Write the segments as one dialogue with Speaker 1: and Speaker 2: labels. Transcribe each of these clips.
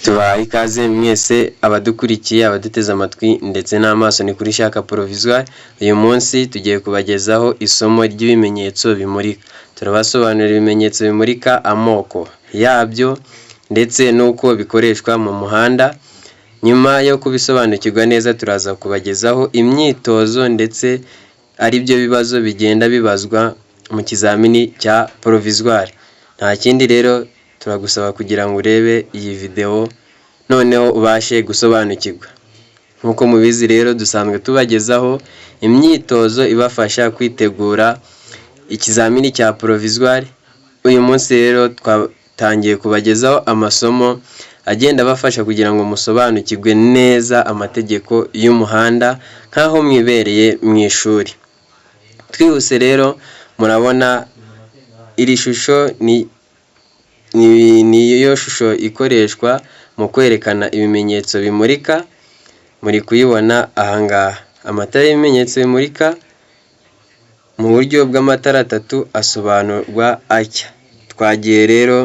Speaker 1: Tubahaye ikaze mwese abadukurikiye, abaduteze amatwi ndetse n'amaso, ni kuri Shaka Provisoire. Uyu munsi tugiye kubagezaho isomo ry'ibimenyetso bimurika. Turabasobanurira ibimenyetso bimurika, amoko yabyo ndetse n'uko bikoreshwa mu muhanda. Nyuma yo kubisobanukirwa neza, turaza kubagezaho imyitozo ndetse ari byo bibazo bigenda bibazwa mu kizamini cya provisoire. Nta kindi rero, turagusaba kugira ngo urebe iyi videwo noneho ubashe gusobanukirwa. Nk'uko mubizi rero, dusanzwe tubagezaho imyitozo ibafasha kwitegura ikizamini cya provisoire. Uyu munsi rero twatangiye kubagezaho amasomo agenda abafasha kugira ngo musobanukirwe neza amategeko y'umuhanda nk'aho mwibereye mu ishuri. Twihuse rero, murabona iri shusho ni niyo shusho ikoreshwa mu kwerekana ibimenyetso bimurika, muri kuyibona ahangaha. Amatara y'ibimenyetso bimurika mu buryo bw'amatara atatu asobanurwa atya. Twagiye rero,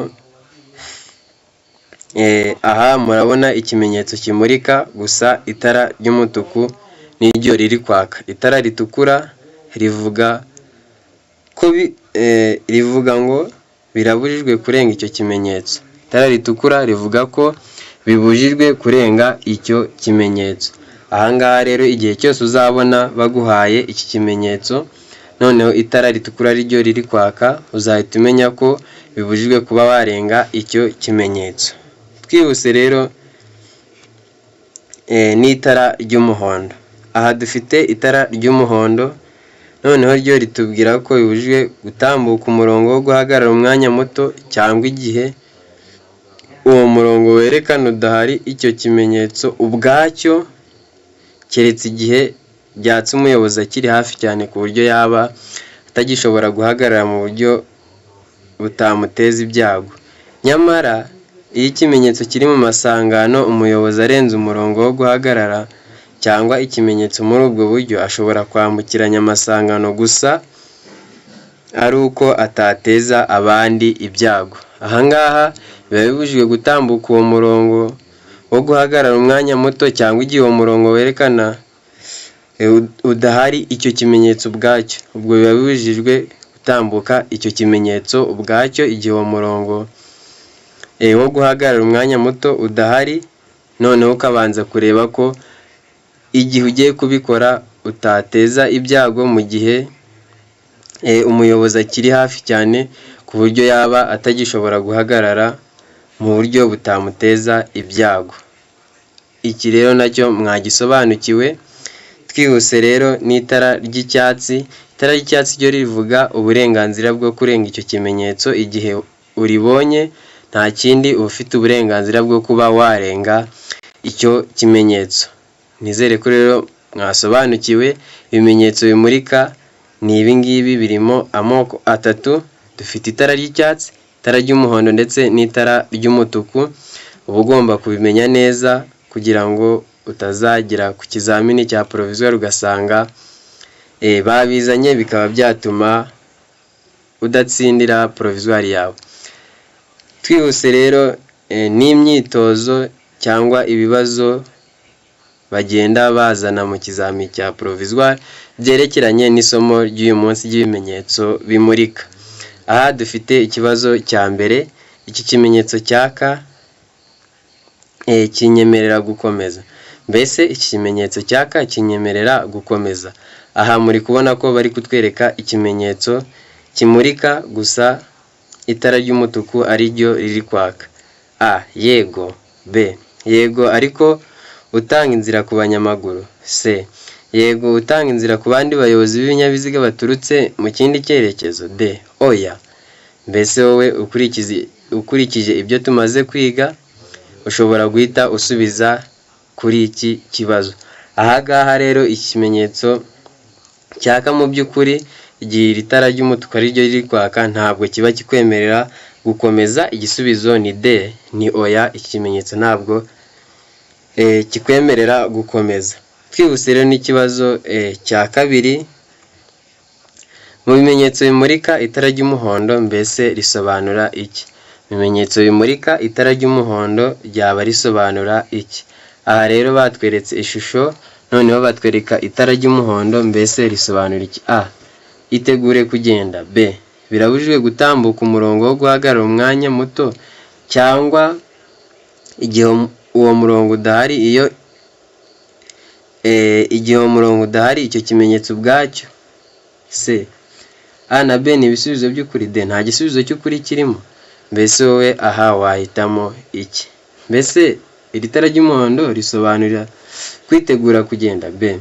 Speaker 1: aha murabona ikimenyetso kimurika, gusa itara ry'umutuku niryo riri kwaka. Itara ritukura rivuga ko rivuga ngo birabujijwe kurenga icyo kimenyetso. Itara ritukura rivuga ko bibujijwe kurenga icyo kimenyetso. Ahangaha rero, igihe cyose uzabona baguhaye iki kimenyetso, noneho itara ritukura ryo riri kwaka, uzahita umenya ko bibujijwe kuba warenga icyo kimenyetso. Twihuse rero n'itara ry'umuhondo. Aha dufite itara ry'umuhondo, noneho ryo ritubwira ko bibujijwe gutambuka umurongo wo guhagarara umwanya muto cyangwa igihe uwo murongo werekana udahari icyo kimenyetso ubwacyo, keretse igihe byatse umuyobozi akiri hafi cyane ku buryo yaba atagishobora guhagarara mu buryo butamuteza ibyago. Nyamara iyo ikimenyetso kiri mu masangano, umuyobozi arenze umurongo wo guhagarara cyangwa ikimenyetso muri ubwo buryo, ashobora kwambukiranya amasangano gusa ari uko atateza abandi ibyago. Aha ngaha biba bibujijwe gutambuka uwo murongo wo guhagarara umwanya muto cyangwa igihe uwo murongo werekana udahari icyo kimenyetso ubwacyo. Ubwo biba bibujijwe gutambuka icyo kimenyetso ubwacyo igihe uwo murongo wo guhagarara umwanya muto udahari, noneho ukabanza kureba ko igihe ugiye kubikora utateza ibyago mu gihe umuyobozi akiri hafi cyane ku buryo yaba atagishobora guhagarara mu buryo butamuteza ibyago. Iki rero nacyo mwagisobanukiwe. Twihuse rero n'itara ry'icyatsi. Itara ry'icyatsi ryo rivuga uburenganzira bwo kurenga icyo kimenyetso. Igihe uribonye, nta kindi, uba ufite uburenganzira bwo kuba warenga icyo kimenyetso. Nizere ko rero mwasobanukiwe ibimenyetso bimurika. Ni ibi ngibi, birimo amoko atatu: dufite itara ry'icyatsi, itara ry'umuhondo ndetse n'itara ry'umutuku. Uba ugomba kubimenya neza kugira ngo utazagera ku kizamini cya provisoire ugasanga babizanye, bikaba byatuma udatsindira provisoire yawe. Twihuse rero n'imyitozo cyangwa ibibazo bagenda bazana mu kizamini cya provisoire byerekeranye n'isomo ry'uyu munsi ry'ibimenyetso bimurika. Aha dufite ikibazo cya mbere: iki kimenyetso cyaka kinyemerera gukomeza. Mbese iki kimenyetso cyaka kinyemerera gukomeza? Aha muri kubona ko bari kutwereka ikimenyetso kimurika, gusa itara ry'umutuku ari ryo riri kwaka. A, yego. B, yego, ariko utanga inzira ku banyamaguru. C, yego, utanga inzira ku bandi bayobozi b'ibinyabiziga baturutse mu kindi cyerekezo. D, oya. Mbese wowe ukurikije ibyo tumaze kwiga, ushobora guhita usubiza kuri iki kibazo. Aha ngaha rero, ikimenyetso cyaka mu by'ukuri igihe iri tara ry'umutuku ari ryo riri kwaka, ntabwo kiba kikwemerera gukomeza. Igisubizo ni D, ni oya, iki kimenyetso ntabwo kikwemerera gukomeza. Twihuse rero n'ikibazo cya kabiri: mu bimenyetso bimurika, itara ry'umuhondo mbese risobanura iki? Ibimenyetso bimurika itara ry'umuhondo ryaba risobanura iki? Aha rero batweretse ishusho, noneho batwereka itara ry'umuhondo, mbese risobanura iki? A. Itegure kugenda. B. Birabujijwe gutambuka umurongo wo guhagarara umwanya muto cyangwa igihe uwo murongo udahari, iyo igihe uwo murongo udahari icyo kimenyetso ubwacyo. C. A na B ni ibisubizo by'ukuri. D. Nta gisubizo cy'ukuri kirimo. Mbese wowe aha wahitamo iki? Mbese iri tara ry'umuhondo risobanura kwitegura kugenda. B.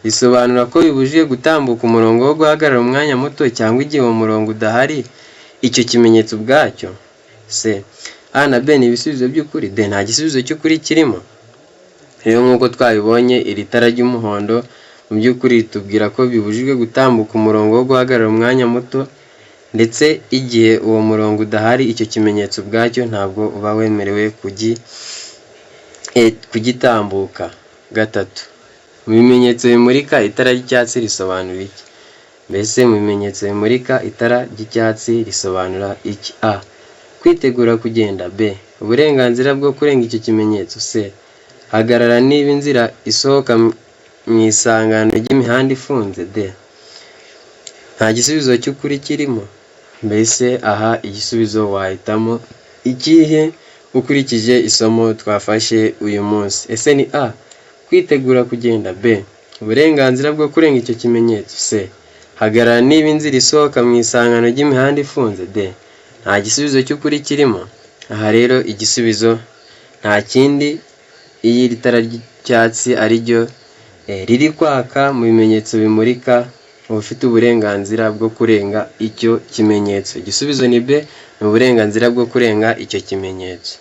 Speaker 1: Risobanura ko bibujijwe gutambuka umurongo wo guhagarara umwanya muto cyangwa igihe uwo murongo udahari icyo kimenyetso ubwacyo. C. A na B ni ibisubizo by'ukuri. D. Nta gisubizo cy'ukuri kirimo. Rero nk'uko twabibonye, iri tara ry'umuhondo mu by'ukuri ritubwira ko bibujijwe gutambuka umurongo wo guhagarara umwanya muto, ndetse igihe uwo murongo udahari icyo kimenyetso ubwacyo ntabwo uba wemerewe kugitambuka. Gatatu, mu bimenyetso bimurika itara ry'icyatsi risobanura iki? Mbese mu bimenyetso bimurika itara ry'icyatsi risobanura iki? A. Kwitegura kugenda. B. Uburenganzira bwo kurenga icyo kimenyetso. C. Hagarara niba inzira isohoka mu isangano ry'imihanda ifunze. D. Nta gisubizo cy'ukuri kirimo. Mbese aha igisubizo wahitamo ikihe ukurikije isomo twafashe uyu munsi? Ese ni A. Kwitegura kugenda. B. Uburenganzira bwo kurenga icyo kimenyetso. C. Hagarara niba inzira isohoka mu isangano ry'imihanda ifunze. D. Nta gisubizo cy'ukuri kirimo. Aha rero igisubizo nta kindi, iyo iri tara ry'icyatsi ari ryo riri kwaka mu bimenyetso bimurika, uba ufite uburenganzira bwo kurenga icyo kimenyetso. Igisubizo ni B, ni uburenganzira bwo kurenga icyo kimenyetso.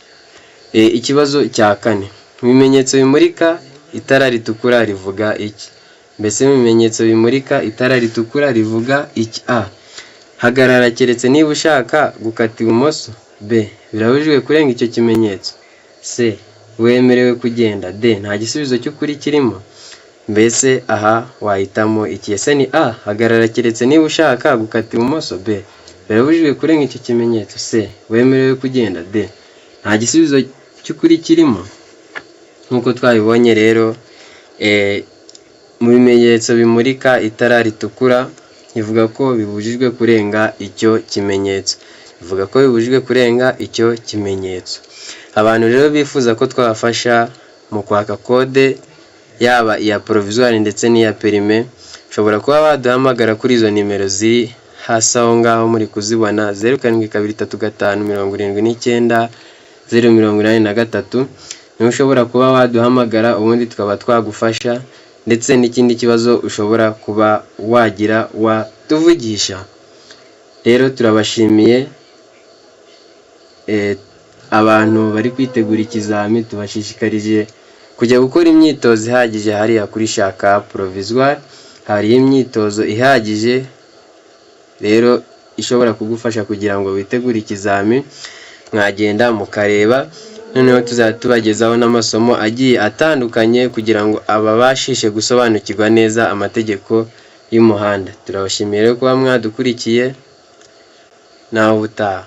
Speaker 1: Ikibazo cya kane, mu bimenyetso bimurika itara ritukura rivuga iki? Mbese mu bimenyetso bimurika itara ritukura rivuga iki? A. Hagarara keretse niba ushaka gukata ibumoso. B. Birabujijwe kurenga icyo kimenyetso. C. Wemerewe kugenda. D. Nta gisubizo cy'ukuri kirimo. Mbese aha wahitamo iki? Ese ni A. Hagarara keretse niba ushaka gukata ibumoso. B. Birabujijwe kurenga icyo kimenyetso. C. Wemerewe kugenda. D. Nta gisubizo cy'ukuri kirimo. Nk'uko twabibonye rero, mu bimenyetso bimurika itara ritukura rivuga ko bibujijwe kurenga icyo kimenyetso. Bivuga ko bibujijwe kurenga icyo kimenyetso. Abantu rero bifuza ko twabafasha mu kwaka kode, yaba iya provisoire ndetse n'iya permis, ushobora kuba waduhamagara kuri izo nimero ziri hasi aho ngaho muri kuzibona: 0723579083. Niho ushobora kuba waduhamagara, ubundi tukaba twagufasha, ndetse n'ikindi kibazo ushobora kuba wagira watuvugisha. Rero turabashimiye abantu bari kwitegura ikizami, tubashishikarije kujya gukora imyitozo ihagije hariya kuri Shaka Provisoire. Hariyo imyitozo ihagije rero ishobora kugufasha kugira ngo witegure ikizami. Mwagenda mukareba, noneho tuzajya tubagezaho n'amasomo agiye atandukanye kugira ngo ababashishe gusobanukirwa neza amategeko y'umuhanda. Turabashimiye rero kuba mwadukurikiye, naho ubutaha.